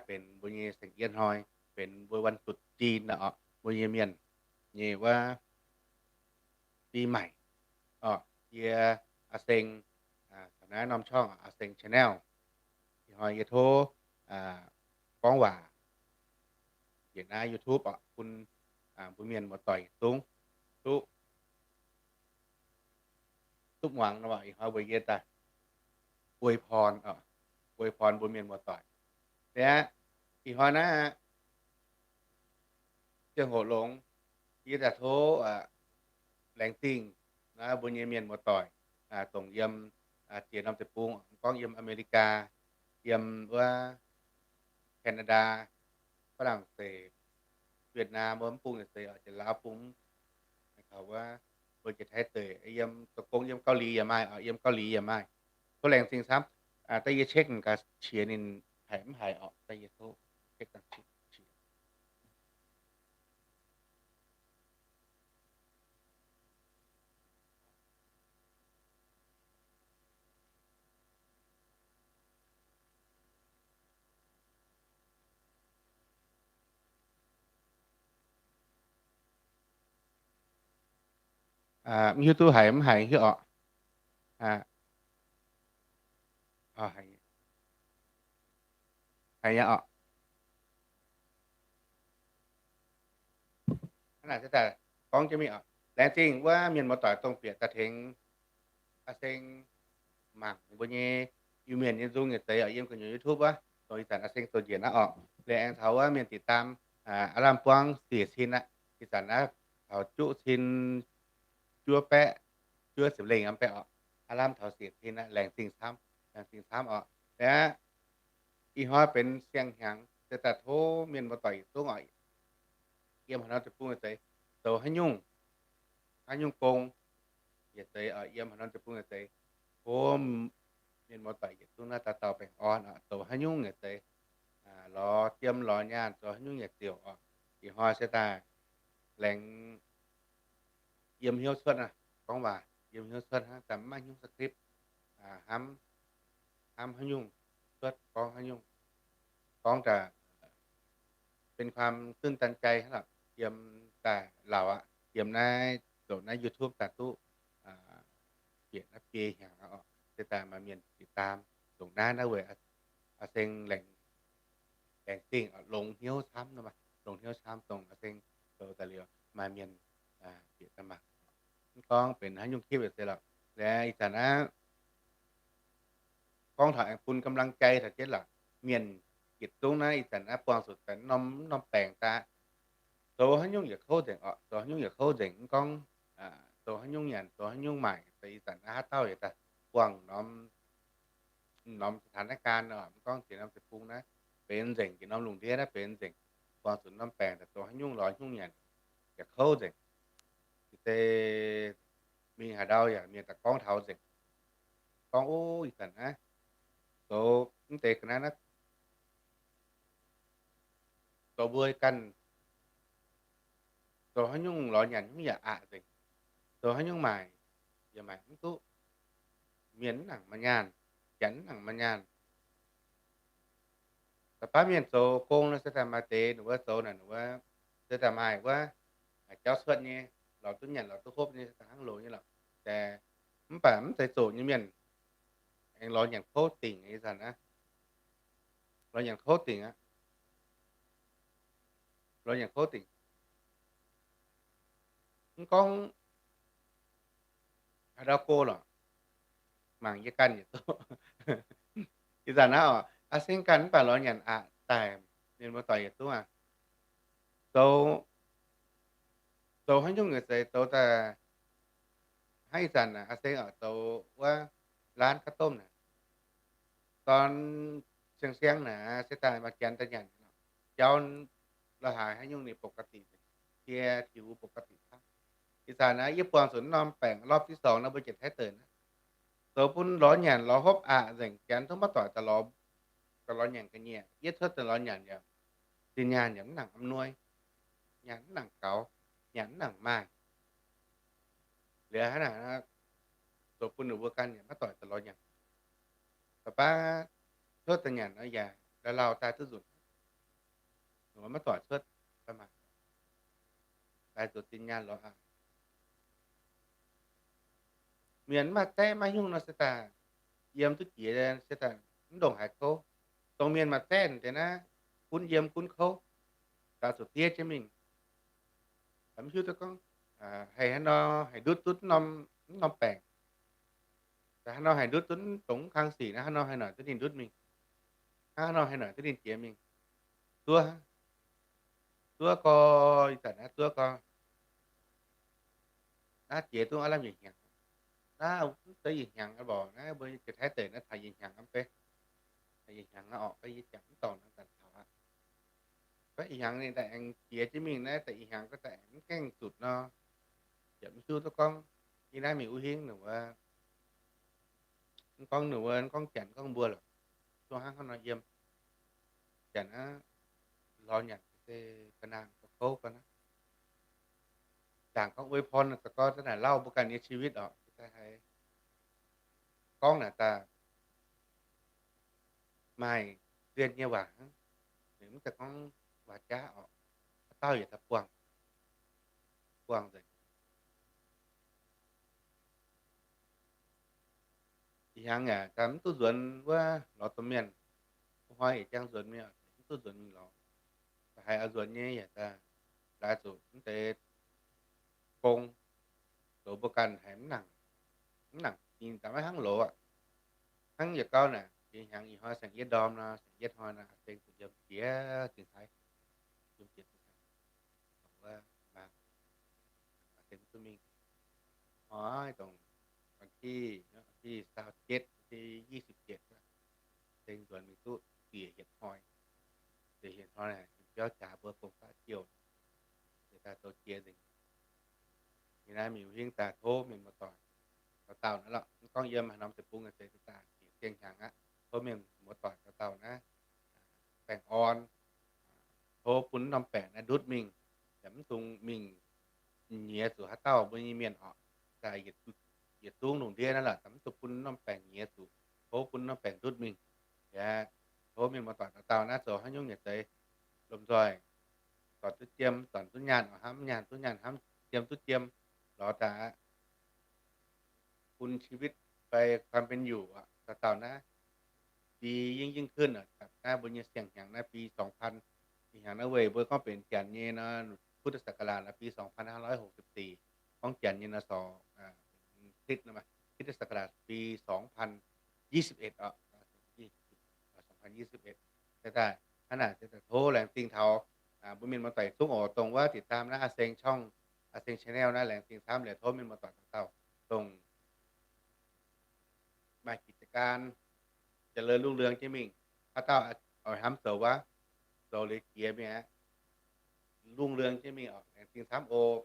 benx mbuo nyei saeng-yiem hnoi, benx mbuo วันตรุษจีน naaic orqc, mbuo nyei mienh nyei wuov ปีใหม่ orqc. Yie Aa Seng, taux naaiv norm ช่อง Aa Seng Channel. Ih hnoi yie tov gorngv waac njiec naaiv YouTube orqc, bun mbuo mienh muoz-doic yietc zungv duqv, duqv muangx nor, ih hnoi mbuo yie daaih อวยพร orqc, อวยพร mbuo mienh muoz-doic. Liuz aqv, ih hnoi naaiv ziangh hoc longx, yie daaih tov laengz zingh naaiv mbuo nyei mienh muoz-doic, dongh yiem ziex norm deic-bung, gorngv yiem Aa^me^li^gaa, yiem wuov แคนาดา, ฝรั่งเศส, Việt Nam, mbuo mv bung yietc seix, Janx-Laauv bung, taux wuov mbuo jiex Taiv deic, yiem zoux gong yiem Gauv Liz yaac maaih, yiem Gauv Liz yaac maaih. Tov laengz zingh camv. Daaih yie check gaax qiex ninh haiz mv haiz orqc, daaih yie tov check gaax qiex. Mv hiuv duqv haiz mv haiz hiuv orqc. Haiz nyei orqc. Hnangv naaic se daaih gorngv jienv mingh orqc. Laengz zingh wuov mienh muoz-doic dongh bieqc daaih tengx Aa Seng mangc mbuo nyei Iu-Mienh nyei nzung yietc seix orqc, yiem gu'nyuoz YouTube wuov, dongh ih zanc Aa Seng zoux njiec naaiv orqc. Liuz aengx taux wuov mienh ติดตาม aav lamh buangv siec cin aqv. Ih zanc naaiv taux juqv cin juov baeqv, juov ziepc lengh am baeqv orqc. Aav lamh taux siec cin aqv, laengz zingh camv, laengz zingh camv orqc. Liuz aqv, ih hnoi benx siang-hnyangx se daaih tov mienh muoz-doic yietc zungv orqc, yiem haaix norm deic-bung yietc seix, zoux haaix nyungc, haaix nyungc gong yietc seix orqc, yiem haaix norm deic-bung yietc seix, tov mienh muoz-doic yietc zungv naaiv dauh dauh baengh orn orqc, zoux haaix nyungc yietc seix, lorz jiem lorz nyaanh, zoux haaix nyungc yietc ziouc orqc. Ih hnoi se daaih laengz yiem hnyouv cuotv aqv, gorngv waac yiem hnyouv cuotv hnangv, daaih mv maaih hnyouv script, hnamv, hnamv haaix nyungc cuotv gorngv haaix nyungc, gorngv daaih เป็นความตื้นตันใจ hnangv lorqc. Yiem daaih laauc aqv, yiem naaiv zoux naaiv YouTube daaih duqv bieqc naaiv biei hnyangx aqv orqc, se daaih maaih mienh ติดตาม dongh naaiv, naaiv weic Aa Seng laengz zingh, longx hnyouv camv, longx hnyouv camv dongh Aa Seng zoux daaih liuz maaih mienh bieqc daaih mangc. Mv gorngv benx haaix nyungc คลิป se lorqc, liuz ih zanc naaiv gorngv taux aengx bun กำลังใจ taux jienv lorqc. Mienh yietc zungv naaiv ih zanc naaiv buangh zuqc daaih norm norm baengc daaih, zoux haaix nyungc yietc kouv nzengc orqc, zoux haaix nyungc yietc kouv nzengc. Mv gorngv zoux haaix nyungc nyanc, zoux haaix nyungc maaic, ih zanc naaiv haaix dauh yietc daaih buangh norm, norm สถานการณ์ orqc, mv gorngv jiex norm deic-bung naaiv benx nzengc, jiex norm lungh ndiev naaiv benx nzengc, buangh zuqc norm baengc daaih zoux haaix nyungc lorz haaix nyungc nyanc, yietc kouv nzengc. Ih se mingh haaix ndau yaac mienh daaih gorngv taux nzengc, gorngv, Ov, ih zanc naaiv zoux mv deix ga'naaiv naaiv, zoux mbuo ganh zoux haaix nyungc lorz nyanc haaix nyungc yaac aqc nzengc, zoux haaix nyungc maaic yaac maaic mv duqv, mienh mv nangc maaih nyaanh, janx mv nangc maaih nyaanh. Da'faanh mienh zoux gong nor se daaih maaih deix ninh wuov zoux naaic ninh wuov se daaih maaih wuov jauv cuotv nyei, lorz duqv nyanc lorz duqv hopv nyei, se daaih hnangv loz nyei lorqc. Mv baac mv zeiz zoqc nyei mienh aengx lorz nyanc kouv dingc ih zanc aqv. Lorz nyanc kouv dingc aqv. Lorz nyanc kouv dingc. Mv gorngv haaix ndau go lorqc, mangc yie ganh yietc zungv. Ih zanc naaiv orqc, Aa Seng ganh mv baac lorz nyanc aqc daic, mienh muoz-doic yietc zungv aac. Zoux, zoux haaix nyungc yietc seix zoux daaih hnangv ih zanc naaic, Aa Seng orqc, zoux wuov ร้านข้าวต้ม naaic, dorn siang-siang naaic se daaih maaih janx daaih nyanc, jauv la'haaix haaix nyungc ninh ปกติ, cie tiux ปกติ camv. Ih zanc naaiv yie buangh zuqc norm baengc รอบที่สอง naaiv mbuo jiex Taiv deic naaiv, zoux bun lorz nyanc lorz hopv aqc nzengc, janx zungv maiv doic daaih lorz, daaih lorz nyanc ga'nyiec. Yie cuotv daaih lorz nyanc yaac zinh nyaanh yaac mv nangc อำนวย, nyaanh mv nangc gaux, nyanc mv nangc maaih. Liuz hnangv naaic, zoux bun ninh mbuo ganh yaac maiv doic daaih lorz nyanc. Baav baav cuotv daaih nyanc nor yaac lauh lauh daaih duqv nzunc. maiv doic cuotv, mv baac daaih zoux zinh nyaanh lorz aqv. Mienh mv maaih zaeqv maiv nyungc nor se daaih yiem duqv jiex se daaih mv ndongc haaix kouv. Dongh mienh maaih zaeqv deix naaiv gunv yiem gunv kouv, daaih zuqc diev jienv mingh. Mv hiuv duqv gorngv haiz haaix nor haih ndutv duqv mv norm baengc. Haaix nor haih ndutv duqv dongh mv kang sic naaiv, haaix nor haih noic duqv ninh ndutv mingh, haaix nor haih noic duqv ninh jiex mingh. Zuov, zuov gorx, ih zanc naaiv zuov gorx. Naaiv jiex duqv aav lamh yietc hnyangx. Naaiv mv zeiz yietc hnyangx aqv lorqc. Naaiv mbuo jiex Taiv deic naaiv taux yietc hnyangx aqv beiv. Yietc hnyangx aqv orqc, yie jangx mv dorngc nor zanc taux aqv. Gorngv ih hnyangx ninh daaih aengx jiex jienv mingh naaiv, daaih ih hnyangx gorngv daaih aengx mv gaengh zutc nor, yaac mv hiuv duqv gorngv yie naaiv mingh wuov hingv ninh wuov, mv gorngv ninh wuov, mv gorngv Janx, gorngv mbuo lorqc, zungv hnangv haaix nor yiem. Janx aqv, lorz nyanc se ga'naaiv ga'kouv ga'naaiv. Zaangc gorngv อวยพร za'gengh daaih naaic lauh mbuo ganh nyei ชีวิต orqc, daaih haiz gorngv naaic daaih maaih zien nyei waac hnangv. Mv zeiz gorngv waac jaav orqc, haaix dauh yaac daaih buangh, buangh nzengc. Ih hnyangx yaac daaih mv duqv nzuonx wuov lorz domh mienh. Hnoi yietc jangx nzuonx mingh, mv duqv nzuonx mingh lorz. Da'haiz oix nzuonx nyei yaac daaih laaix zuqc mv deix gong, zoux mbuo ganh haiz mv nangc, mv nangc, ninh daaih maiv hnangv loz aqv. Hnangv yietc gauv naaic, ih hnyangx ih hnoi saeng-yietv ndorm nor, saeng-yietv hnoi nor, aah, saeng zuqc yiem jiex Zingh Taiv, yiem jiex Zingh Taiv, wuov, maaih, maaih saeng duqv mingh. Hnoi dongh วันที่ วันที่ ซาวเจ็ด วันที่ ยี่สิบเจ็ด saeng nzuonx mingh duqv ziec hietc hnoi. Ziec hietc hnoi naaic, biauv jaax mbuo gong-faqv jouh, daaih zoux jiex nzengc. Yie naaiv mingh hingv daaih tov mienh muoz-doic dauh dauh naaiv lorqc, mv gorngv yiem haaix norm deic-bung nyei, se daaih ziec ziangh hnyangx aqv, tov mienh muoz-doic dauh dauh naaiv baengh orn, tov bun norm baengc naaiv ndutv mingh, yaac mv dungx mingh nyiex zuqc haaix dauh mbuo nyei mienh orqc. Daaih yietc zungv lungh ndiev naaiv lorqc, mv dungx bun norm baengc nyiex zuqc, tov bun norm baengc ndutv mingh. Yaac tov mienh muoz-doic dauh dauh naaiv zoux haaix nyungc nyei zeix, lomh nzoih zornc duqv jiem, zornc duqv nyaanh hnamv nyaanh, duqv nyaanh hnamv, jiem duqv jiem, lorz daaih aqv, bun ชีวิต ไปความเป็นอยู่ dauh dauh naaiv ดียิ่งๆขึ้น naaiv mbuo nyei siang-hnyangx naaiv ปีสองพัน, ih hnyangx naaiv weic mbuo gorngv benx Janx nyei nor, พุทธศักราช naaiv ปีสองพันห้าร้อยหกสิบสี่, gorngv Janx nyei nor, คริสต์ naaiv, คริสตศักราช ปีสองพันยี่สิบเอ็ด orqc, สองพันยี่สิบเอ็ด daaih, hnangv naaic se daaih tov laengz zingh taux mbuo mienh muoz-doic zungv oc, dongh wuov ติดตาม naaiv Aa Seng ช่อง Aa Seng Channel naaiv, laengz zingh camv liuz tov mienh muoz-doic dauh dauh dongh maaih กิจการ เจริญรุ่งเรือง jienv mingh. Haaix dauh oix hnamv zoux wuov, zoux liuz jiex mingh aqv, รุ่งเรือง jienv mingh orqc, laengz zingh camv oc.